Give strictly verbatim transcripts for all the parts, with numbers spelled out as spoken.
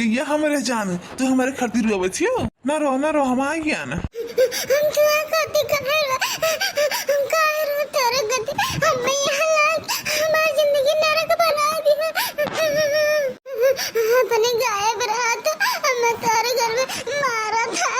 ये हमरे जान, तू हमरे खातिर रोवत हियो? ना रो, ना रो, हम आ गया ना। हम तोहरे खातिर काहे रो, हम काहे रो तोरे खातिर? हम यहाँ लायक हमार जिंदगी नरक बना दिया। अपने गायब रहा तो हमें तोरे घर में मारा था।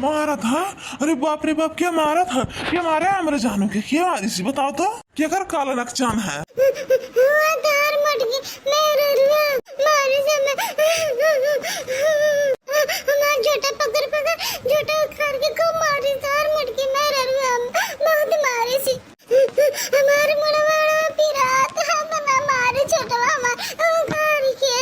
मारा था? अरे बाप रे बाप, क्या मारा था? क्या मारा है हमरे जानू के? क्या मारी सी, बताओ तो, क्या कर काला नकचान है? हुआ धार मटकी, मैं ररुआ, मारी से मैं, हमार झोटा पकड़ पकड़, झोटा उखाड़ के खूब मारी, धार मटकी, मैं ररुआ, बहुत मारी सी। हमार मुड़वा पिरात है, तना मारी झोटवा हमार उखाड़ के।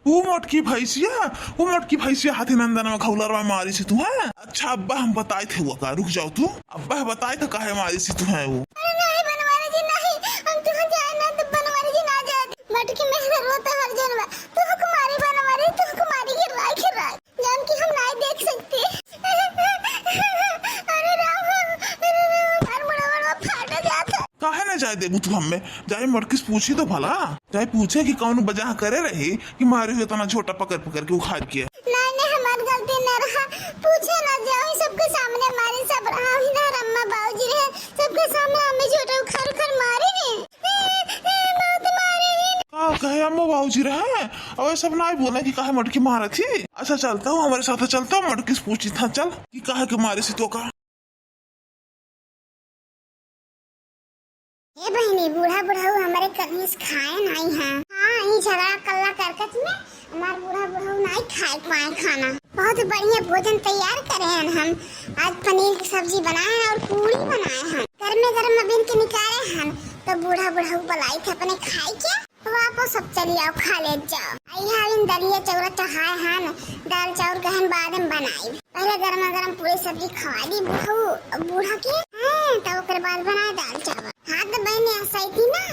ऊ मोटकी भैंसिया, ऊ मोटकी भैंसिया हाथी नंदन में घौलरवा मारी सी तू है। अच्छा अब्बा हम बताइत है वो का, रुक जाओ तू। अब्बा बताइत है काहे मारी सी तू है वो। अरे नहीं बनवारी जी नहीं, हम तू जाए ना तो बनवारी जी ना जाए। मोटकी मेहररुआ तो हर जनवा, तू हुक मारी बनवारी, तू हुक मारी गिराई गिराई। जान कि हम नाई देख सकते। अरे राम, अरे राम, हमार मुड़वा मुड़वा फाटा जात है। काहे ना जाए देबू तू हमें? जाए मोटकी से पूछी तो भला। जाए पूछे कि कौन बजाह करे रही कि मारी हुई इतना झोटा पकड़ पकड़ के उखाड़ के। नहीं, नहीं, हमार गलती ना रहा। पूछे ना जाओ, सबके सामने मारी, सब रहा ही ना, अम्मा बाबूजी रहे, सबके सामने हमें झोटा उखाड़ उखाड़ मारी है। ए, ए, बहुत मारी है। का कहे अम्मा बाबूजी रहे? और सब नाई बोले कि काहे मोटकी मारत ही। अच्छा चलता हूँ, हमारे साथ चलता हूँ, मोटकी से पूछी था, चल कि काहे के मारी सी तो का। ए बहिनी, बूढ़ा बुढ़ऊ हमरे कहीं से खाए नाई है। हाँ, ई झगड़ा कल्ला करकट में हमार बूढ़ा बुढ़ऊ नाई खाए पाए खाना। बहुत बढ़िया भोजन तैयार करे हन हम। आज पनीर की सब्जी बनाए हैं और पूड़ी बनाए हैं। गरमे गरम अभी इनके निकाले हन, तो बूढ़ा बुढ़ऊ बुलाई थे अपने खाए के। तो आप सब चली आओ, खा ले जाओ। आई हाँ, इन दलिया चौरा चढ़ाए हन, दाल चाउर गहन बाद में बनाई। पहले गरमा गरम पूरी सब्जी खवा दी बूढ़ऊ, बूढ़ा के, हैं, तब ओकर बाद बनाए दाल चावल। हाँ, तो बहन, ऐसा ही थी ना,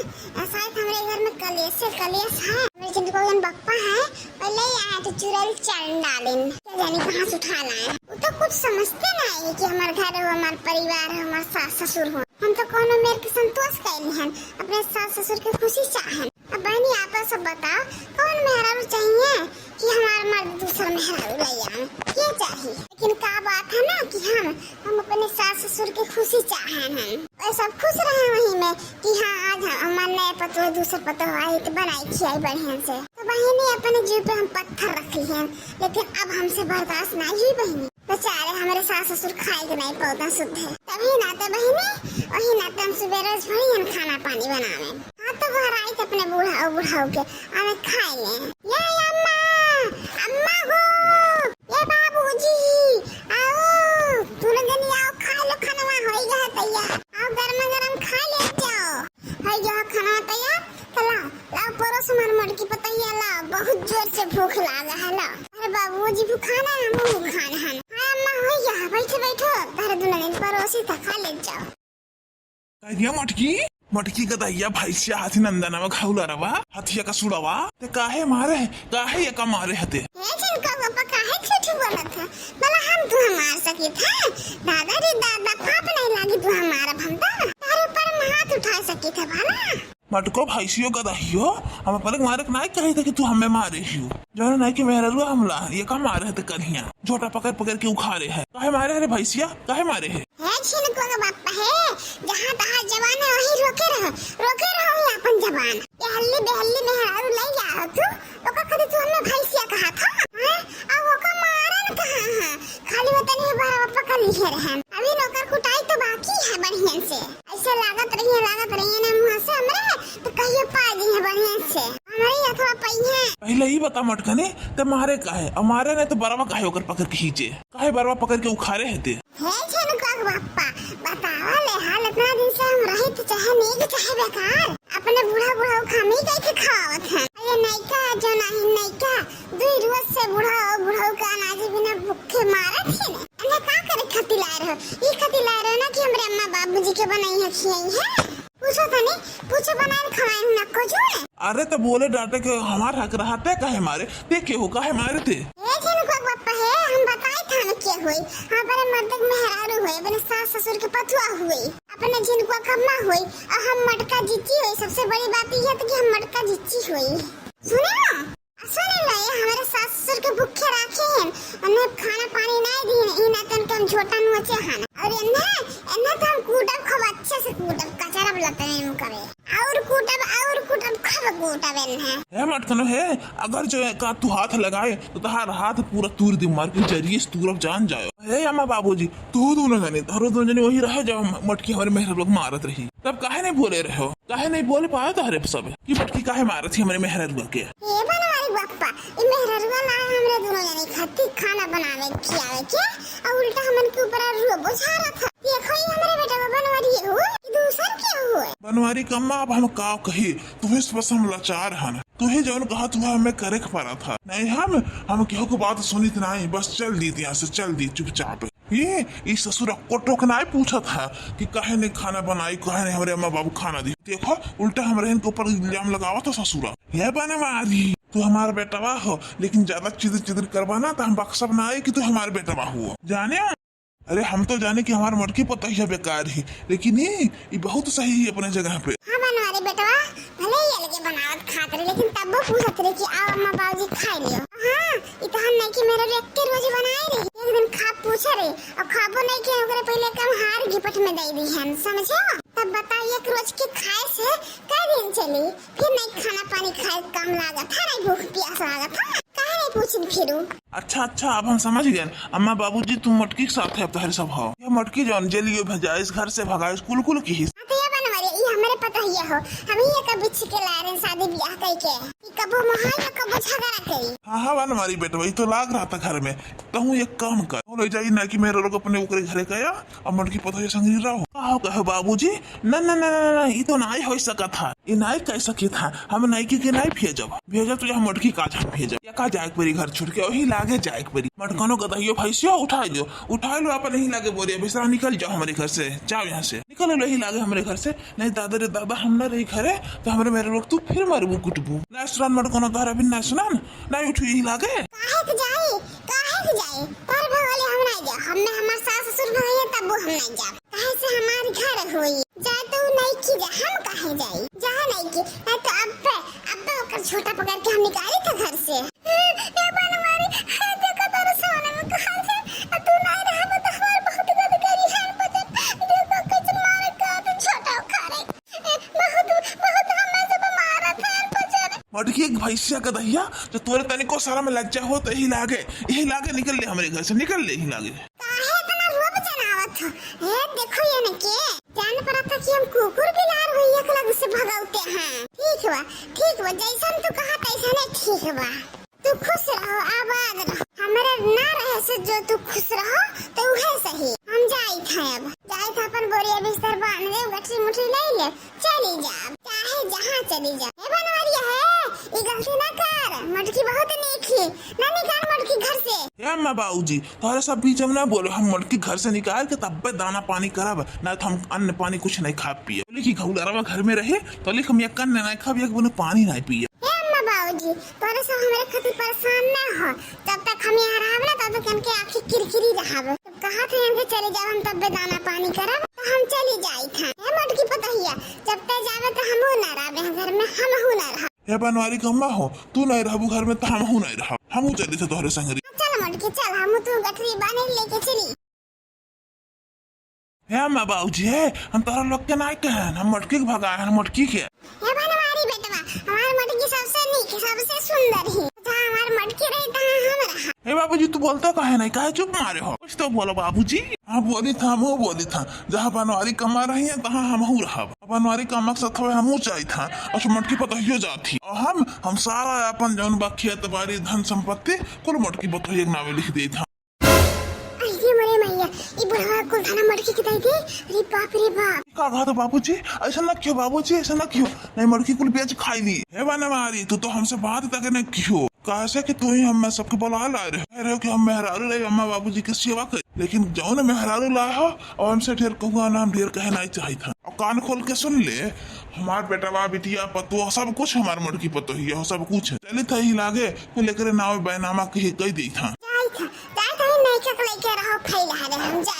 ऐसा ही हमरे घर में कलेश से कलेश है। मेरे चिंटू को जन बप्पा है, पहले ही आए तो चुड़ैल चाल डालिन। क्या जानी कहाँ से उठा लाए। वो तो कुछ समझते ना है कि हमार घर हो, हमार परिवार हो, हमार सास ससुर हो। हम तो कौनो मेर के संतोष कैली हन, अपने सास ससुर के खुशी चाहन। अब बहनी, आप सब बताओ, कौन मेहरारू चाहिए कि हमार मर्द दूसर मेहरारू ले आवे? के चाहिए? लेकिन का बात है ना कि हम, हम अपने सास ससुर के खुशी चाहे हैं। और सब खुश रहे वहीं में कि हाँ, आज हम, हमार नए पतोह, दूसर पतोह आई तो बनाई खियाई बढ़िया से। तो बहनी, अपने जीव पे हम पत्थर रख लिए हैं, लेकिन अब हमसे बर्दाश्त नहीं हुई बहनी। बेचारे हमरे सास ससुर खाए के नहीं पौधा शुद्ध है। तभी नाते बहिनी, वही नाते हम सुबेरे से भरी हन खाना पानी बनावे। हाँ, तो घर आई तो अपने बूढ़ा और बुढ़ाऊ के आवे खाए ले। ये अम्मा, अम्मा हो, ये बाबूजी, आओ, दोनों जनी आओ, खा लो खानवा, होई गया तैयार। आओ, गरम गरम खा ले जाओ। होई गया खाना तैयार, तो लाओ, लाओ, परोस हमार मोटकी पतैया, लाओ, बहुत जोर से भूख लागा है, लाओ। अरे बाबूजी, भूखान है, हम भूखान है। हाँ अम्मा, होई गया, बैठो, बैठो, तारे दुल्हन परोसी था, खा ले जाओ। कह दिया मोटकी, मोटकी गदहिया भैंसिया हाथी नंदनवा घौलरवा, हथिया का सुड़वा, ते काहे मारे, काहे ये का मारे हते? हे झिनका बापा, काहे झूठ बोलत है? भला हम तुहे मार सकित है? दादा रे दादा, पाप नहीं लागी तुहे मारब हम तो। तारे ऊपर हम हाथ उठा सकित है भला? मटको भैंसियो गदहियो, हम अपने मारे के नाई कही थे कि तू हमें मारे हियो। जौन नाई के मेहररुआ हमला, ये का मारे है ते करिया? झोटा पकड़ पकड़ के उखाड़े है। काहे मारे है रे भैंसिया? काहे मारे है? हे छिनको के बापा हे, जहाँ तहाँ जवान है वहीं रोके रहो, रोके रहो ही अपन जवान। ये हल्ली बेहल्ली मेहरारू ले जाओ तू, ओका कभी तू हमें भैंसिया कहा था, हैं? अब ओका मारन कहाँ है? खाली वो तनी बड़ा पकड़ लिए रहन। अभी नौकर कुटाई तो बाकी है बढ़िया से। ऐसे लागत रही है, लागत रही है ना मुँह से हमरे, तो कहियो पा दी है बढ़िया से। हमरे हथवा पाई है। पहले ही बता मटकने, ते मारे काहे? और मारे नहीं तो बरवा काहे ओकर पकड़ के खींचे? काहे बरवा पकड़ के उखाड़े है ते? हे झिनका के बापा, बतावा ले हाल, इतना दिन से हम रही तो चाहे नीक चाहे बेकार, अपने बूढ़ा बूढ़ा खामी कह के खावत है। अरे नैका जो नहीं नैका, दुई रोज से बूढ़ा और बुढ़ऊ का अनाज बिना भूखे मारत है ने। अरे का करे खातिर लाए रहो? ई खातिर लाए रहो ना कि हमरे अम्मा बाबूजी के बनाई है, खियाई है। पूछो तनी, पूछो बनाए खवाए ना कुछ ने। अरे तो बोले डांटे के हमार हक रहा, ते काहे मारे? ते के हो, काहे मारे ते? ए झिनका के बापा हे, हम बताए था ना के होई। हम अपने मर्द के मेहरारू होई, अपने सास ससुर के पतुआ होई। अपने झिनकुआ कम्मा होई और हम मटका जिच्ची होई। सबसे बड़ी बात यह है कि हम मटका जिच्ची होई। सुने ना, सुने ना, ये हमारे सास ससुर के भूखे राखे हैं, उन्हें खाना पानी नहीं दी, इन्हें तो उनके हम झोटा नोचे हैं। और इन्हें, इन्हें तो हम कूटब खूब अच्छे से कूटब, कचरा लतने में करे। और कूटब, और कूटब, खूब कूटब इन्हें। हे मटकनो हे, अगर जो का तू हाथ लगाए तो तहार हाथ पूरा तूर दी, मार के जरिए से तूरब जान जाओ। हे अम्मा बाबूजी, तू दोनों जने, तोहरो दोनों जने वही रह जाओ, म-, मटकी हमारे मेहरा लोग मारत रही, तब काहे नहीं बोले रहे हो? काहे नहीं बोले पाए तोहरे सब कि मटकी काहे मारत ही हमारे मेहरा लोग के? ए बनवारी बप्पा, ई मेहररुआ लाए हमरे दुनो जने खातिर खाना बनावे, खियावे के, और उल्टा हमन के ऊपर रोब झारत ह। देखो, ई हमरे बेटवा बनवारी हो कि दूसर के हो? बनवारी कम्मा, अब हम का कही, तुहे से बस हम लाचार हन। तुहे जौन कहा, तुहे हमें करे के पड़ा था। नहीं, हम, हम केहू के बात सुनित नहीं, बस चल दीत यहाँ से, चल दीत चुपचाप। ये, ई ससुर अक्को टोक नाय पूछत ह कि काहे नहीं खाना बनाई, काहे नहीं हमरे अम्मा बाबू खाना दी। देखो, उल्टा हमरे इनके ऊपर इल्जाम लगावत ह ससुरा। ये बनवारी, तू हमार बेटवा हो, लेकिन ज्यादा चिदर चिदर करबा ना, तो हम बक्सब ना आए कि तू हमार बेटवा हुआ। जाने? अरे, हम तो जाने कि हमार मटकी पतोहिया बेकार ही, लेकिन ये, ये बहुत सही है अपने जगह पे। हाँ, बनवारी बेटवा, भले ही अलगे बनावत खात रहे, लेकिन तब्बो पूछत रहे कि आओ अम्मा बाबूजी खाए लियो। हाँ, ई तो हम नहीं कि मेरे लिए एक रोज बनाए रही। एक दिन खाब पूछे रहे, और खाबो नहीं के, ओकरे पहले कम हार गिफ्ट में दे दी हम, समझो? तब बताओ, एक रोज के खाए से कै दिन चली? फिर नहीं खाना पानी खाए कम लागत है, नहीं भूख प्यास लागत है, काहे नहीं पूछिन फिरू? अच्छा, अच्छा, अब हम समझ गए। अम्मा बाबूजी, तुम मटकी के साथ है, अब तोहरे सब हो। ये मटकी जौन जेलियो भेजाइस, घर से भगाइस, कुल कुल किहिस। हाँ, तो ये बनवारी, ये हमरे पतोहिया हो, हम ही एक बिछ के लाए रहे शादी ब्याह कई के। ई कबो मोहाई और कबो झगड़ा करी। हाँ, हाँ, बनवारी बेटवा, ई तो लाग रहा था घर में। तहूँ एक काम कर, ले जाई ना कि मेरे लोग अपने ओकरे घरे गया, अब मटकी पतोहिया संग रहो। का हो कहे बाबूजी? ना, ना, ना, ना, ना, ई तो नाई हो सकत है, ई नाई कह सकित है। हम नाई के, के नाई भेजब, भेजब तो यहाँ मटकी का जान भेजब, या का जाए के परी घर छोड़ के, वही लागे जाए के परी। मटकनो गदहियो भैंसियो उठा लो, उठा लो अपन यही लागे बोरिया बिस्तरा, निकल जाओ हमारे घर से, जाओ यहाँ से, निकल लो यही लागे हमारे घर से। नहीं दादा रे दादा, हम ना रही घरे, तो हमारे मेरे लोग तू फिर मारबू कुटबू। ना सुनान मटकनो तोहरा भी ना सुनान, ना उठू यही लागे। काहे के जाई, काहे के जाई? पर भगले हम नहीं जा, हम में हमार सास ससुर भगले तब हम नहीं जा। काहे से हमार घर होई, जाए तो उ नहीं की जा, हम काहे जाई, जहाँ नहीं की, नहीं तो अब पे, अब पे ओकर छोटा पकड़ के हम निकाली था घर से। ए बनवारी, ए देखो तोरे सोने में कहा से, तू नहीं रहबे तो हमार बहुत गद करी है बचन। देखो कैसे मारे का तो छोटा उखाड़े। ए, बहुत, बहुत हमें सब मारत है बचन। मटकी एक भैंसिया का दहिया, जो तोरे तनिको सारा में लज्जा हो तो यही लागे, यही लागे निकल ले हमारे घर से, निकल ले यही लागे। काहे इतना रोब जनावत हो? हे देखो ये न के, जान पड़ा था कि हम कुकुर बिलार हुई एक लग से भगौते हैं। ठीक बा, ठीक बा, जैसन तू कहा तैसने ठीक बा। तू खुश रहो, आबाद रहो। हमरे ना रहे से जो तू खुश रहो, तो उहे सही। हम जाइत हैं अब, जाइत हैं अपन बोरिया बिस्तर बांध ले, गठरी मुठरी ले ले, चली जा, चाहे जहाँ चली जा। हे बनवरिया है, ई गलती ना कर, मटकी बहुत नीक ही, ना निकाल मटकी घर से। हे अम्मा बाबूजी, तोहरे सब बीच में ना बोलो, हम मटकी घर से निकाल के तब्बे दाना पानी करब, ना तो हम अन्न पानी कुछ नहीं खाब पिए। बोले कि घौलरवा घर में रहे, तो बोले कि हम एक अन्न नहीं खाब, एक बूंद पानी नहीं पिए। हे अम्मा बाबूजी, तोहरे सब हमरे खातिर परेशान ना हो, जब तक हम यहाँ रहब ना, तब तक इनके आँखें किरकिरी रहब। जब कहा था इनके चले जाओ, हम तब्बे दाना पानी करब, तो हम चली जाइत हैं। हे मटकी पतोहिया, जब तय जाबे तो हमहू ना रहबे घर में, हमहू ना रहब। हे बनवारी के अम्मा हो, तू नहीं रहबू घर में तो हमहू नहीं रहब, हमहू चली थे तोहरे संगरी। चल मटकी चल, हमहू तू गठरी बांधे लेके चली। हे अम्मा बाबूजी, हे, हम तोहरा लोग के नाय कहन, हम मटकी के भगाए हन, मटकी के। हे बनवारी बेटवा, हमार मटकी सबसे नीक, सबसे सुंदर ही। जहाँ हमार मटकी रही, तहाँ हम रहा। हे बाबूजी, तू बोलता काहे नहीं, काहे चुप मारे हो? कुछ तो बोलो बाबूजी। हाँ, बोली था, हमहू बोली था, जहाँ बनवारी कम्मा रही है, तहाँ हमहू रहब। बनवारी कम्मा के साथ हवे, हमहू जाई था, और मटकी पतोहियो जात ही। और हम, हम सारा अपन जौन बा खेत बाड़ी, धन संपत्ति, कुल मटकी पतोहिया के नावे लिख दे था। अरे मोरे मैया, ई बुढ़वा कुल धना मटकी के दे दे। अरे बाप रे बाप। का कहा तो बाबूजी, ऐसा ना क्यों बाबूजी, ऐसा ना क्यों, नहीं मटकी कुल बेच खाई ली। हे बनवारी, तू तो हमसे बात तक न कियो, काहे से कि तू ही हम सबके बुला ला रहे, कह रहे हो कि हम मेहरारू रहे, अम्मा बाबूजी के सेवा करे, लेकिन जौन मेहरारू ला हो, और हमसे ढेर कहूआ ना, हम ढेर कहे नहीं चाहिए था। और कान खोल के सुन ले, हमार बेटवा, बिटिया, पतोह, सब कुछ हमार मटकी पतोहिया हो, सब कुछ है। चली था ही लागे, कुल एकरे नावे बैनामा कही, कही दी था। जाई था, जाई था, नहीं चक लेके रहो, फैला रहे हम, जा।